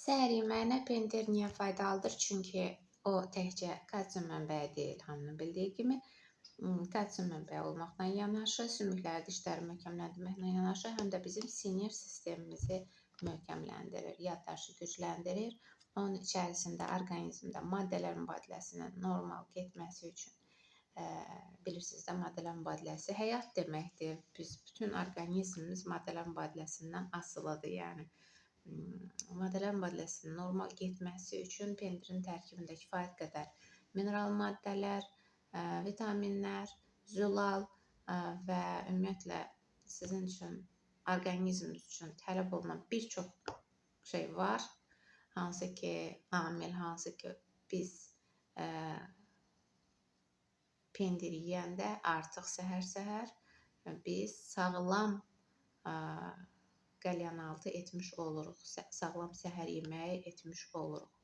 Səhər yeməyinə pendir niyə faydalıdır? Çünki o təkcə kalsium mənbəyi deyil, hamının bildiyi kimi. Kalsium mənbəyi olmaqla yanaşı, sümükləri, dişləri möhkəmləndirməklə yanaşı, həm də bizim sinir sistemimizi möhkəmləndirir, yaddaşı gücləndirir. Onun içərisində orqanizmdə maddələr mübadiləsinin normal getməsi üçün bilirsiniz də, maddələr mübadiləsi həyat deməkdir. Biz bütün orqanizmimiz maddələr mübadiləsindən asılıdır. Yəni maddələr mübadiləsinin normal getməsi üçün pendirin tərkibində kifayət qədər mineral maddələr, vitaminlər, zülal və ümumiyyətlə sizin üçün, orqanizminiz üçün tələb olunan bir çox şey var. Hansı ki amil, hansı ki biz pendir yeyəndə artıq səhər-səhər biz sağlam qəlyanaltı etmiş oluruq. Sağlam səhər yeməyi etmiş oluruq.